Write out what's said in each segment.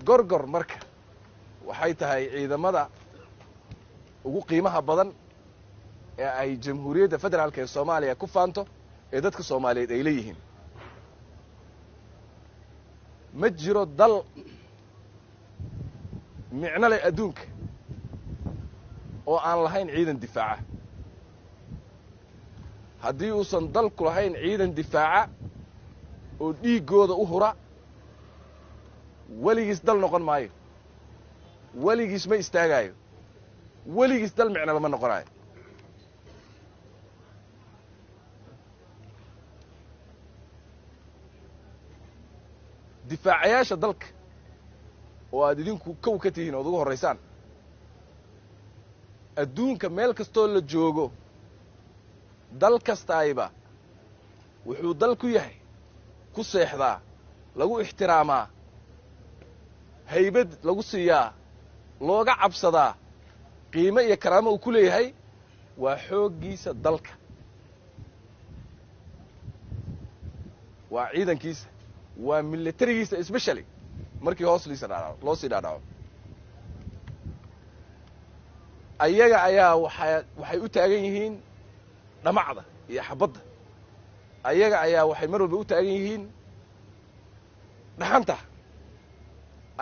Gorgor marka waxay tahay ciidamada ugu qiimaha badan ee ay Jamhuuriyadda Federaalka ee Soomaaliya ku faanto ee dadka Soomaaliyeed ay leeyihiin. Ma jiro dal micno leh adduunka oo aan lahayn ciidan difaaca. Haddii uusan dalku lahayn ciidan difaaca oo dhiiggooda u hura, weligiis dal noqon maayo, weligiis ma istaagaayo, weligiis dal micno lama noqonaayo. Difaacayaasha dalka oo aad idinku kow ka tihiin ood ugu horraysaan, adduunka meel kastoo la joogo, dal kastaayba wuxuu dal ku yahay, ku seexdaa, lagu ixtiraamaa, haybad lagu siiyaa, looga cabsadaa, qiimo iyo karaamo uu ku leeyahay waa xooggiisa dalka, waa ciidankiisa, waa militarigiisa, especially markii hoos liisa dhaadhaco, loo sii dhaadhaco. Ayaga ayaa waxay u taagan yihiin dhamacda iyo xabadda. Ayaga ayaa waxay mar walba u taagan yihiin dhaxanta.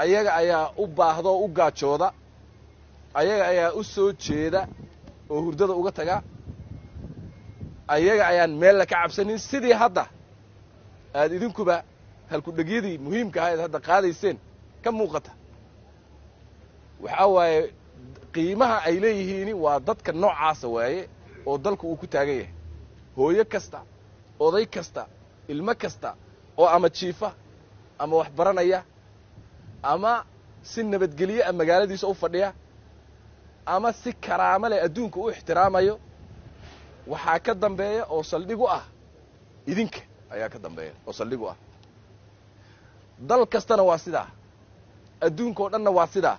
Ayaga ayaa u baahda oo u gaajooda. Ayaga ayaa u soo jeeda oo hurdada uga taga. Ayaga ayaan meella ka cabsanin, sidii hadda aad idinkuba halkudhegyadii muhiimka ahayd hadda qaadayseen ka muuqata. Waxaa waaye qiimaha ay leeyihiini waa dadka noocaasa waaye oo dalku uu ku taagan yahay. Hooyo kasta, oday kasta, ilmo kasta oo ama jiifa ama wax baranaya ama si nabadgelye ah magaaladiisa u fadhiya ama si karaamo leh adduunka u ixtiraamayo, waxaa ka dambeeya oo saldhig u ah idinka ayaa ka dambeeya oo saldhig u ah. Dal kastana waa sidaa, adduunka oo dhanna waa sidaa.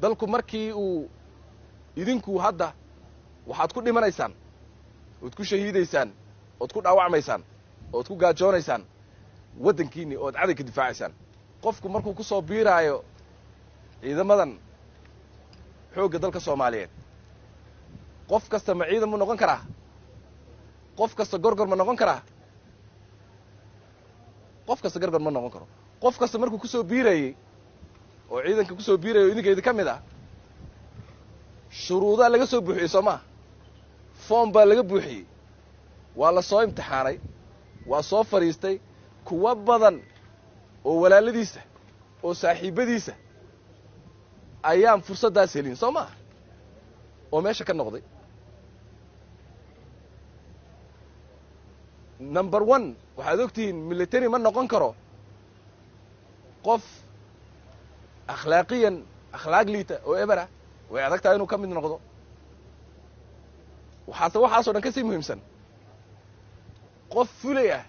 Dalku markii uu idinku hadda waxaad ku dhimanaysaan, ood ku shahiidaysaan, ood ku dhaawacmaysaan, ood ku gaajoonaysaan waddankiinni, ood caday ka difaacaysaan. Qofku markuu ku soo biiraayo ciidamadan xoogga dalka Soomaaliyeed, qof kasta ma ciidan mu noqon karaa? Qof kasta gorgor ma noqon karaa? Qof kasta gorgor ma noqon karo. Qof kasta markuu ku soo biirayey oo ciidanka ku soo biiraya oo idinka idin ka mid ah, shuruudaa laga soo buuxiyey, soo maa? Foom baa laga buuxiyey, waa la soo imtixaanay, waa soo fadhiistay. Kuwa badan oo walaaladiisa oo saaxiibbadiisa ayaan fursaddaas helin, soo maa, oo meesha ka noqday? Number one, waxaad ogtihiin military ma noqon karo qof akhlaaqiyan akhlaaq liita oo ebera. Way adag tahay inuu ka mid noqdo. Waxaase waxaasoo dhan ka sii muhiimsan, qof fulay ah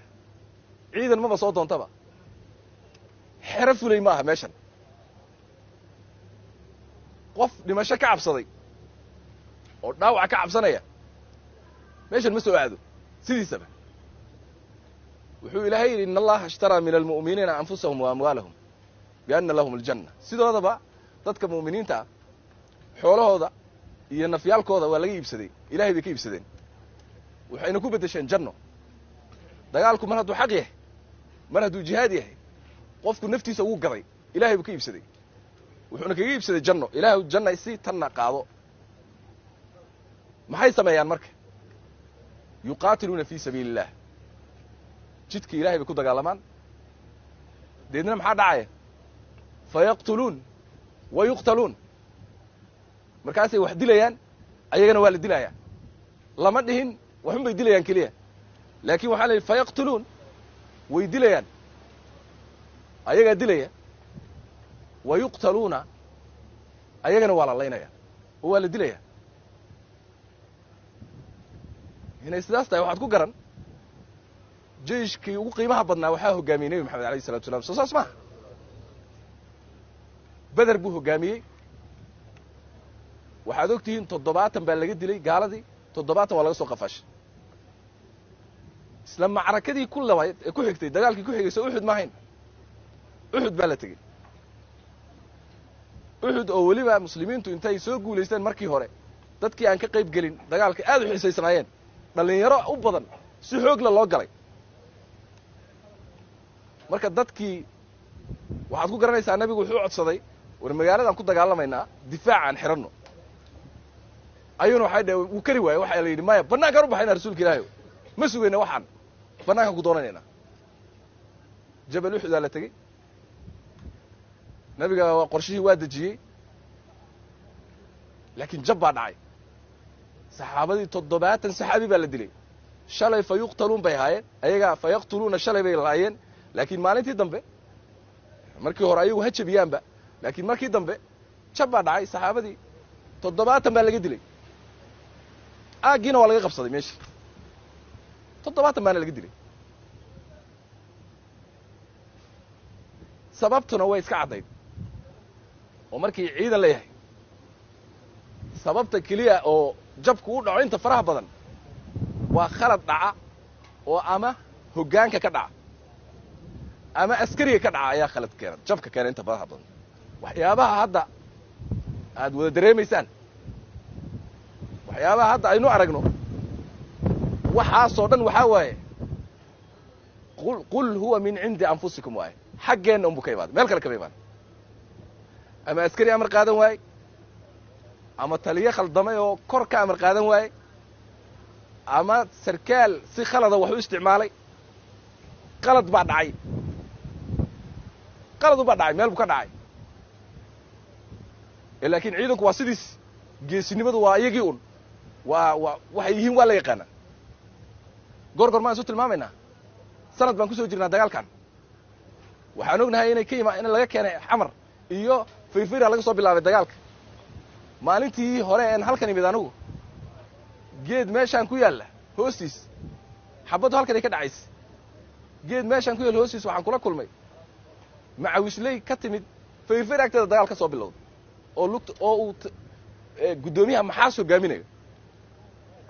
ciidan maba soo doontaba. Xero fulay ma aha meeshan. Qof dhimasho ka cabsaday oo dhaawac ka cabsanaya meeshan ma soo aado sidiisaba. Wuxuu Ilaahay yidhi: "Ina Allaha ishtaraa min almu'miniina anfusahum wa amwaalahum bianna lahum aljanna." Sidoodaba dadka mu'miniinta ah xoolahooda iyo nafyaalkooda waa laga iibsaday, Ilahay bay ka iibsadeen, waxayna ku beddesheen janno. Dagaalku mar hadduu xaq yahay, mar hadduu jihaad yahay, qofku naftiisa wuu gaday, Ilahay buu ka iibsaday, wuxuuna kaga iibsaday janno. Ilaahay janna isi tanna qaado. Maxay sameeyaan marka? Yuqaatiluuna fii sabiili illah, jidka Ilahay bay ku dagaalamaan. Deedna maxaa dhacaya? Fayaqtuluun wa yuqtaluun. Markaasay wax dilayaan, ayagana waa la dilayaa. Lama dhihin waxun bay dilayaan keliya, laakiin waxaa la yidhi fayaqtuluun, way dilayaan, ayagaa dilaya, wa yuqtaluuna, ayagana waa la laynaya oo waa la dilaya. Inay sidaas tahay waxaad ku garan, jeiشhkii ugu qiimaha badnaa waxaa hoggaamiyey Nebi Maxamed alayh isalatu salam. Soo saas maaha? Beder buu hoggaamiyey. Waxaad og tihiin 70 baa laga dilay gaaladii, 70 waa laga soo qafaashay. Isla macrakadii ku labayd ee ku xigtay, dagaalkii ku xigay, soo Uxud ma ahayn? Uxud baa la tegey. Uxud oo weliba muslimiintu intay soo guulaysteen markii hore, dadkii aan ka qayb gelin dagaalka aad u xiisaysanaayeen, dhallinyaro u badan, si xoogla loo galay. Marka dadkii waxaad ku garanaysaa, nabigu wuxuu codsaday, war magaaladaan ku dagaalamaynaa, difaacaan xidhanno. Ayuuna waxay dhe wuu kari waayey. Waxaa la yidhi, maya, bannaankaan u baxayna, rasuulka ilaahay, ma sugayna, waxaan bannaankaan ku doonanaynaa. Jabal Uxudaa la tegey. Nabiga qorshihii waa dejiyey, laakiin jab baa dhacay. Saxaabadii 70 saxaabi baa la dilay. Shalay fa yuqtaluun bay ahaayeen ayagaa, fa yaqtuluuna shalay bay lahaayeen, laakiin maalintii dambe, markii hore ayagu ha jabiyaanba, laakiin markii dambe jab baa dhacay. Saxaabadii 70 baa laga dilay, aaggiina waa laga qabsaday meeshii, 70 baana laga dilay. Sababtuna way iska caddayd oo markii ciidan la yahay, sababta keliya oo jabku u dhaco inta faraha badan waa khalad dhaca oo ama hoggaanka ka dhaca ama askariga ka dhaca ayaa khalad keena, jabka keena inta faraha badan. Waxyaabaha hadda aad wada dareemaysaan, waxyaabaha hadda aynu aragno, waxaasoo dhan waxaa waaye qul huwa min cindi anfusikum waaye. Xaggeenna unbu ka imaaday, meel kale kama imaan. Ama askari amar qaadan waaye, ama taliyo khaldamay oo kor ka amar qaadan waaye, ama sarkaal si khalada wax u isticmaalay. Qalad baa dhacay, qalad ubaa dhacay, meel buu ka dhacay. Laakiin ciidanku waa sidiis, geesinimadu waa iyagii un, waa waxay yihiin waa la yaqaanaa. Goor maan isu tilmaamaynaa? Sanad baan kusoo jirnaa dagaalkan. Waxaan ognahay inay ka ima in laga keenay Xamar iyo Firfira laga soo bilaabay dagaalka. Maalintii hore een halkan imid anigu, geed meeshaan ku yaalla hoostiis, xabaddu halkan ay ka dhacaysa, geed meeshaan ku yaalla hoostiis waxaan kula kulmay macawisley ka timid Firfir agteeda dagaal ka soo bilowday, oo lugta oo uu guddoomiyaha Maxaas hogaaminayo,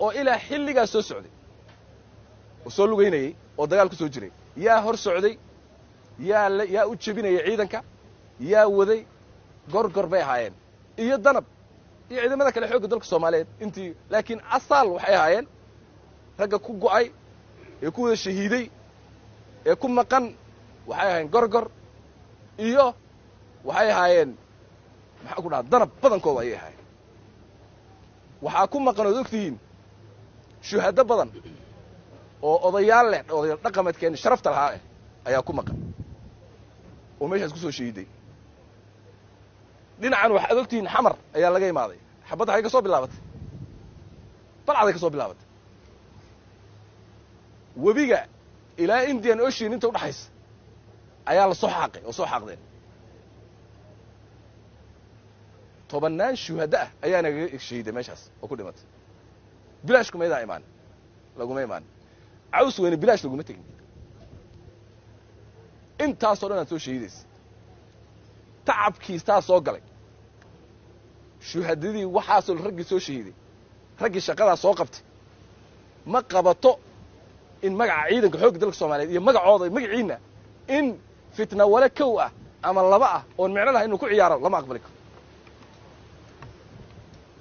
oo ilaa xilligaas soo socday oo soo lugaynayey oo dagaal ku soo jiray. Yaa hor socday? Yaa u jebinaya ciidanka? Yaa waday? Gorgor bay ahaayeen iyo Danab iyo ciidamada kale xoogga dalka Soomaaliyeed intii, laakiin asaal waxay ahaayeen ragga ku go'ay ee ku wada shahiiday ee ku maqan. Waxay ahaayeen Gorgor iyo waxay ahaayeen, maxaa ku dhaha, Danab badankooda ayay ahaayeen. Waxaa ku maqan ood og tihiin shuhado badan oo odayaal leh, odayaal dhaqameedkeeni sharafta lahaa eh ayaa ku maqan oo meeshaas ku soo shahiiday. Dhinacan waxaad og tihiin Xamar ayaa laga imaaday. Xabadda xagay ka soo bilaabatay? Balcaday ka soo bilaabatay. Webiga ilaa Indian Ocean inta udhaxaysa ayaa la soo xaaqay oo soo xaaqdeen. Tobannaan shuhada ah ayaa nagaga shahiiday meeshaas oo ku dhimatay. Bilaash kumaydaa imaan, laguma imaan Caws Weyne, bilaash laguma tegin. Intaasoo dhan aad soo shahiidaysa, tacabkiis taa soo galay, shuhadadii waxaasoo raggii soo shahiiday, raggii shaqadaa soo qabtay, ma qabato in magaca ciidanka xoogga dalka Soomaaliyeed iyo magacooda, magaciinna, in fitna wale kow ah ama laba ah oon micno lahay inuu ku ciyaaro lama aqbali karo.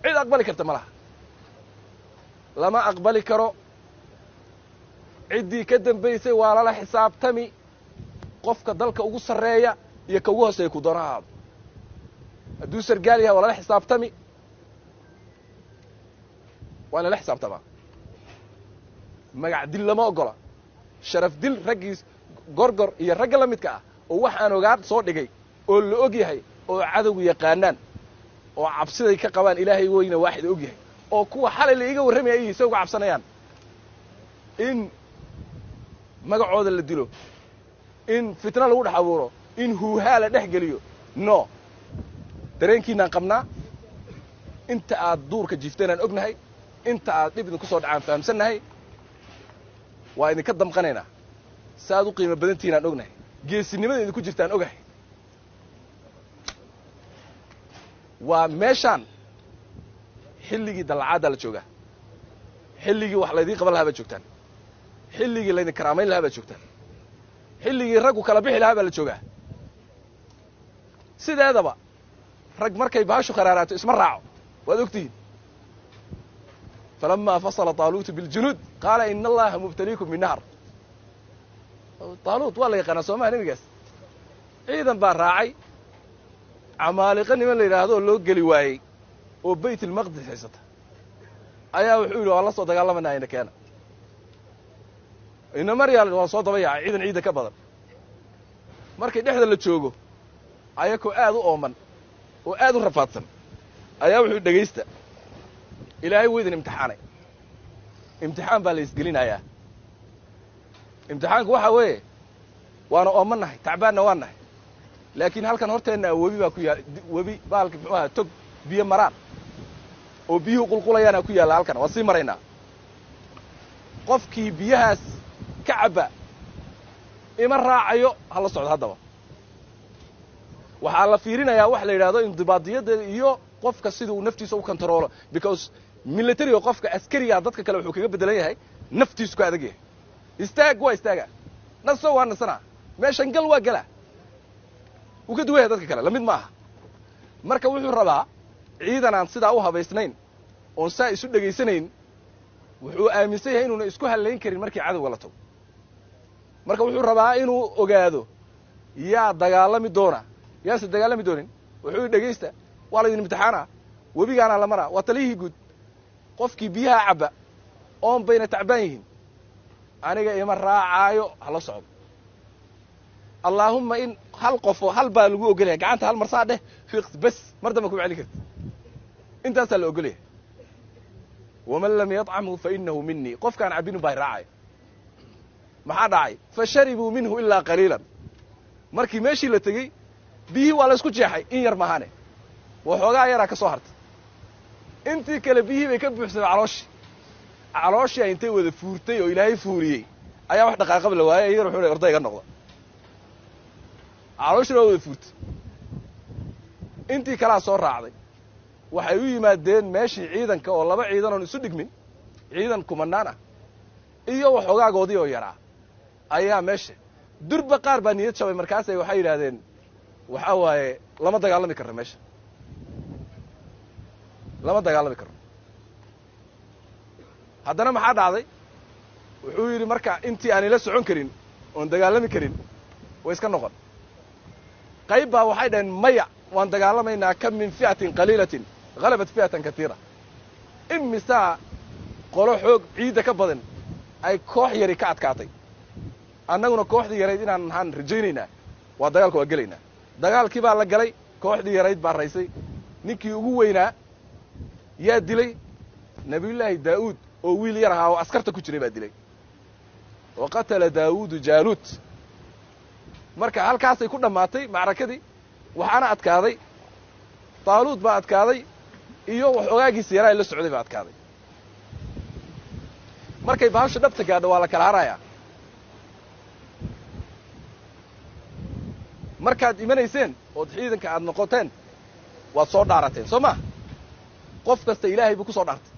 Cid aqbali karta ma laha, lama aqbali karo. Ciddii ka dambaysay waa lala xisaabtami. Qofka dalka ugu sarreeya iyo ka ugu hooseeya ku doona ahaado, hadduu sargaal yahay waa lala xisaabtami, waa lala xisaabtamaa. Magac dil lama oggola, sharaf dil. Raggiis Gorgor iyo ragga la midka ah oo waxaan ogaan soo dhigay oo la og yahay oo cadowgu yaqaanaan oo cabsiday ka qabaan Ilaahay weyna waaxid og yahay, oo kuwa xalay la iiga warramaya ay se uga cabsanayaan in magacooda la dilo, in fitna lagu dhex abuuro, in huuhaa la dhex geliyo. No, dareenkiinaan qabnaa. Inta aad duurka jiifteen ognahay, inta aad dhib idinku soo dhacaan fahamsannahay, waa idinka damqanaynaa. Si aad u qiimo badantihiinaan ognahay, geesinimada idinku jirtaan ogahay. Waa meeshaan xilligii dallacaaddaa la joogaa, xilligii wax laydiin qaban lahaa baad joogtaan, Xilligii laydin karaamayn lahaa baad joogtaan, xilligii raggu kala bixi lahaa baa la joogaa. Sideedaba rag markay baashu kharaaraato isma raaco, waad ogtihiin. Falamaa fasala taaluutu biljunuud qaala ina allaha mubtaliikum binahar. Taaluut waa la yaqaanaa soomaha, nebigaas ciidan baa raacay, camaaliqo niman la yidhaahdo oo loo geli waayey oo bayt ilmaqdis haysata ayaa wuxuu yidhi waan la soo dagaalamanaa, ina keena ina maryaal, waan soo daba yaacay ciidan ciidda ka badan. Markay dhexda la joogo ayakoo aad u ooman oo aad u rafaadsan ayaa wuxuu dhegaysta, ilaahay wuu idin imtixaanay, imtixaan baa la isgelinayaa. Imtixaanku waxaa weeye waana ooman nahay, tacbaanna waan nahay, laakiin halkan horteenna webi baa ku yaal, webi baalka muxuu ahaa tog biyo maraan oo biyuhu qulqulayaana ku yaalla halkan, waan sii maraynaa. Qofkii biyahaas ka cabba ima raacayo, ha la socdo. Haddaba waxaa la fiirinayaa waxa la yidhahdo indibaadiyadda iyo qofka sida uu naftiisa u kontaroolo, because militariga qofka askarigaa dadka kale wuxuu kaga beddelan yahay naftiisu ka adag yahay. Istaag waa istaaga, naso waa nasanaa, meeshan gal waa galaa, wuu ka duwan yahay dadka kale, lamid maaha. Marka wuxuu rabaa ciidan aan sidaa u habaysnayn oon saa isu dhegaysanayn, wuxuu aaminsan yahay inuuna isku hallayn karin markii cadowga la tago. Marka wuxuu rabaa inuu ogaado yaa dagaalami doona, yaanse dagaalami doonin. Wuxuu dhegaysta, waa laydin imtixaana, webigaanaa la maraa, waa taliyihii guud. Qofkii biyaha cabba oon bayna tacbaan yihiin, aniga ima raacaayo, hala socdo. Allaahumma in hal qofoo hal baa lagu ogolyahay, gacanta hal marsaa dheh fiiq bes, mar damba kuma celin karti, intaasaa la ogolyahay. Waman lam yadcamhu fa inahu minii, qofkaan cabbinin baa raacaya. Maxaa dhacay? Fa sharibuu minhu ilaa qaliilan. Markii meeshii la tegey biyihii waa la isku jeexay, in yar maahane, waxoogaa yaraa ka soo hartay, intii kale biyihii bay ka buuxsamay calooshii. Calooshii intay wada fuurtay oo ilaahay fuuriyey ayaa wax dhaqaaqaba la waayay, iyagana wuxuu orday iga noqda. Calooshina waa wada fuurtay, intii kalaa soo raacday. Waxay u yimaadeen meeshii ciidanka oo laba ciidan oon isu dhigmin, ciidan kumanaan ah iyo waxoogaagoodii oo yaraa ayaa meesha durba. Qaar baa niyad jabay, markaasay waxay yidhaahdeen waxaa waaye lama dagaalami karno, meesha lama dagaalami karno. Haddana maxaa dhacday? Wuxuu yidhi marka intii aan ila socon karin oon dagaalami karin way iska noqon. Qayb baa waxay dhaheen maya, waan dagaalamaynaa, kam min fi'atin qaliilatin halabat fi'atan katiira. Imisaa qolo xoog ciidda ka badan ay koox yari ka adkaatay, annaguna kooxdii yarayd inaan nahaan rajaynaynaa, waa dagaalka waa gelaynaa. Dagaalkii baa la galay, kooxdii yarayd baa raysay. Ninkii ugu weynaa yaa dilay? Nabiyullaahi daa'uud oo wiil yar ahaa oo askarta ku jiray baa dilay. Wa qatala daawuudu jaaluut. Marka halkaasay ku dhammaatay macrakadii, waxaana adkaaday taaluud baa adkaaday iyo waxogaagiisa yaraa la socday baa adkaaday. Markay bahasha dhabta gaadho waa la kala harayaa. Markaad imanayseen ood ciidanka aad noqoteen waad soo dhaarateen soo maa? Qof kasta ilaahay buu ku soo dhaartay,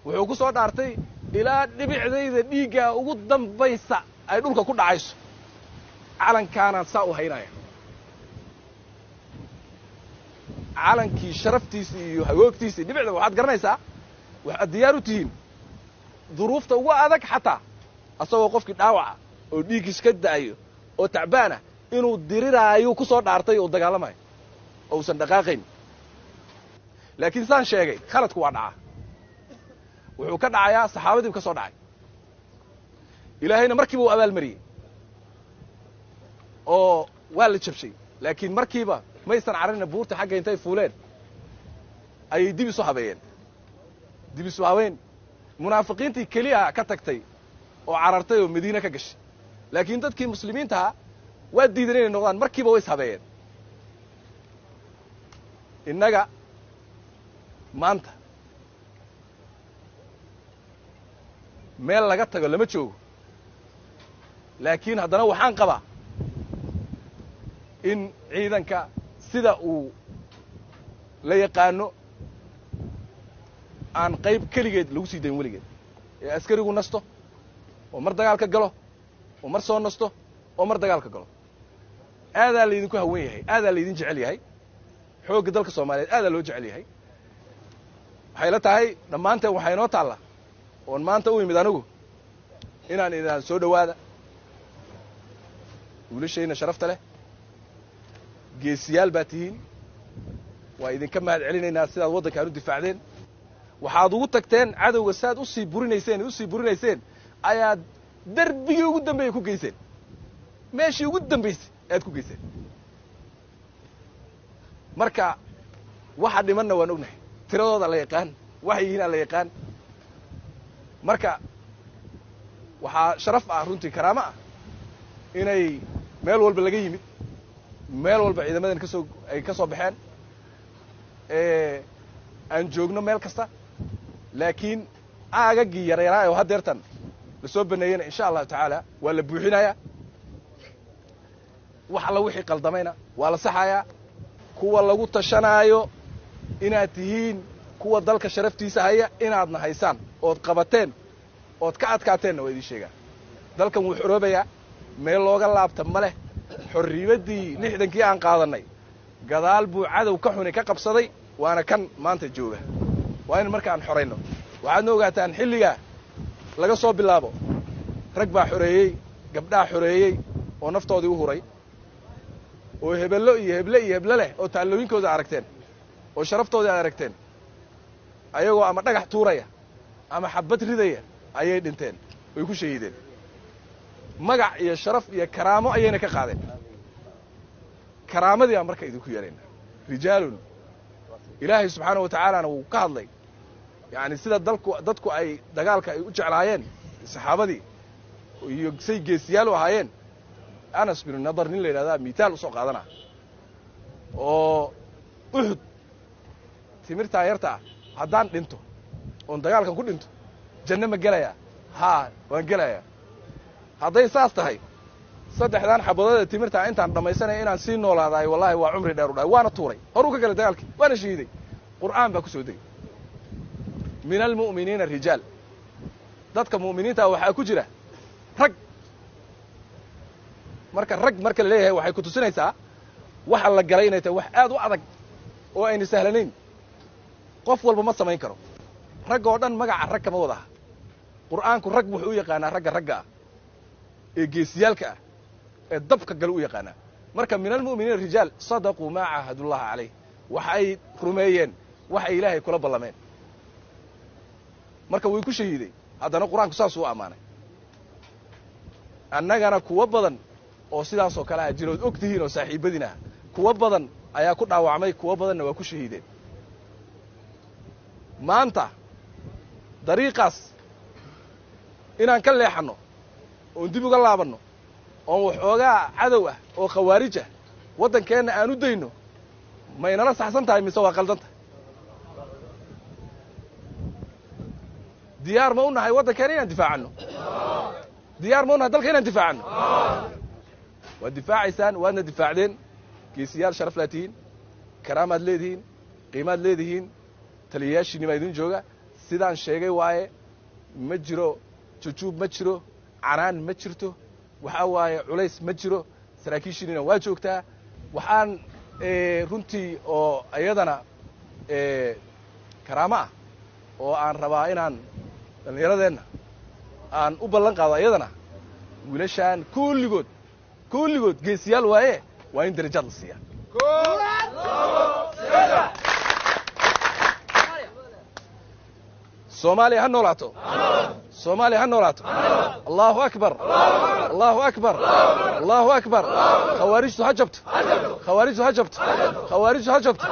wuxuu ku soo dhaartay ilaa dhibicdayda dhiiggaa ugu dambaysa ay dhulka ku dhacayso calankaanaan saa u haynaya. Calankii sharaftiisii iyo hagoogtiisii dhibicda waxaad garanaysaa, waxaad diyaar u tihiin duruufta ugu adag, xataa asagoo qofkii dhaawaca oo dhiiggiis ka da'ayo oo tacbaana inuu diriraayo ku soo dhaartay oo dagaalamayo oo uusan dhaqaaqayn. Laakiin saan sheegay khaladku waa dhacaa, wuxuu ka dhacayaa saxaabadiibu ka soo dhacay, ilaahayna markiiba uu abaalmariyey oo waa la jabshay. Laakiin markiiba maysan cararina, buurta xagga intay fuuleen ayay dib isu habeeyeen, dib isu habeyn. Munaafiqiintii keliya ka tagtay oo carartay oo madiine ka gashay, laakiin dadkii muslimiintaha waa diidan inay noqdaan, markiiba way is habeeyeen. Innaga maanta meel laga tago lama joogo, laakiin haddana waxaan qabaa in ciidanka sida uu la yaqaano aan qayb keligeed lagu sii dayn weligeed, ee askarigu nasto, Oo mar dagaalka galo, oo mar soo nasto, oo mar dagaalka galo. Aadaa laydinku hawen yahay, aadaa laydin jecel yahay. Xoogga dalka Soomaaliyeed aadaa loo jecel yahay. Waxay la tahay dhammaanteen waxaa inoo taalla oon maanta u imid anigu inaan idaan soo dhowaada, wiilashayna sharafta leh, geesiyaal baa tihiin. Waa idinka mahad celinaynaa sidaad waddankaan u difaacdeen. Waxaad ugu tagteen cadowga saad usii burinayseen, usii burinayseen, ayaad darbigii ugu dambeeyey ku geyseen, meeshii ugu dambaysay ayaad ku geyseen. Marka waxa dhimanna waan ognahay, tiradooda la yaqaan, waxay yihiin aan la yaqaan. Marka waxaa sharaf ah, runtii karaamo ah, inay meel walba laga yimid, meel walba ciidamadan kasoo ay ka soo baxeen, aan joogno meel kasta. Laakiin aagaggii yareeraa oo haddeertan la soo baneeyena, insha Allahu tacaala, waa la buuxinayaa. Wax alla wixii qaldamayna waa la saxayaa. Kuwa lagu tashanaayo inaad tihiin, kuwa dalka sharaftiisa haya inaadna haysaan ood qabateen ood ka adkaateenna waa idiin sheegaa. Dalkan wuu xoroobayaa, meel looga laabta ma leh. Xorriibaddii 60-kii aan qaadannay gadaal buu cadow ka xuni ka qabsaday, waana kan maanta jooga. Waa in markaan xorayno. Waxaadna ogaataan xilligaa laga soo bilaabo rag baa xoreeyey, gabdhaha xoreeyey oo naftoodii u huray, oo hebello iyo heble iyo heble leh, oo taallooyinkooda aragteen, oo sharaftoodii aad aragteen, ayagoo ama dhagax tuuraya ama xabad ridaya ayay dhinteen, way ku shahiideen. Magac iyo sharaf iyo karaamo ayayna ka qaadeen. Karaamadii aan marka idinku yeerayna, rijaalun Ilaahay subxaana wa tacaalana wuu ka hadlay, yacni sida dalku dadku ay dagaalka ay u jeclaayeen, saxaabadii iyo say geesiyaal u ahaayeen. Anas binu Nadar nin la yidhahdaa mitaal usoo qaadana oo Uxud timirtaa yarta ah, haddaan dhinto oon dagaalkan ku dhinto, janno ma gelayaa? Haa, waan gelayaa. Hadday saas tahay, saddexdan xabadood ee timirtaa intaan dhammaysanaya inaan sii noolaadaay, wallahi waa cumri dheer u dhahay. Waana tuuray, horuu ka galay dagaalkii, waana shahiiday. Qur'aan baa ku soo degay: min almu'miniina rijaal, dadka mu'miniinta waxaa ku jira rag. Marka rag marka la leeyahay, waxay ku tusinaysaa waxa la galay inay tahay wax aad u adag oo ayna sahlanayn. Qof walba ma samayn karo. Rag oo dhan magaca rag kama wadaha. Qur'aanku rag wuxuu u yaqaanaa ragga ragga ah ee geesiyaalka ah ee dabka gale u yaqaanaa. Marka min almu'miniina rijaal sadaquu maa caahadullaha calayh, waxay rumeeyeen waxay Ilaahay kula ballameen. Marka way ku shahiiday, haddana Qur-aanku saasuu u ammaanay. Annagana kuwo badan oo sidaasoo kale ah jirood og tihiin oo saaxiibadiin ah, kuwo badan ayaa ku dhaawacmay, kuwo badanna waa ku shahiideen. Maanta dariiqaas inaan ka leexanno oon dib uga laabanno oon waxoogaa cadow ah oo khawaarij ah waddankeenna aan u dayno, ma inala saxsan tahay mise waa qaldan tahay? Diyaar ma u nahay waddankeena inaan difaacanno? Diyaar ma u nahay dalka inaan difaacanno? Waad difaacaysaan, waadna difaacdeen. Geesiyaal sharaf laa tihiin, karaamaad leedihiin, qiimaad leedihiin. Taliyayaashiinni baa idin jooga. Sidaan sheegay waaye, ma jiro jujuub, ma jiro canaan, ma jirto, waxaa waaye culays ma jiro. Saraakiishiinnina waa joogtaa. Waxaan runtii oo iyadana karaamo ah oo aan rabaa inaan dhallinyaradeenna aan u ballan qaado iyadana, wiilashaan kulligood, kulligood geesiyaal waaye, waa in darajaad la siiyaa. Soomaaliya ha noolaato, Soomaaliya ha noolaato! Allahu akbar, Allahu akbar, Allahu akbar! Khawaarijtu ha jabto, khawaarijtu ha jabto, khawaarijtu ha jabto!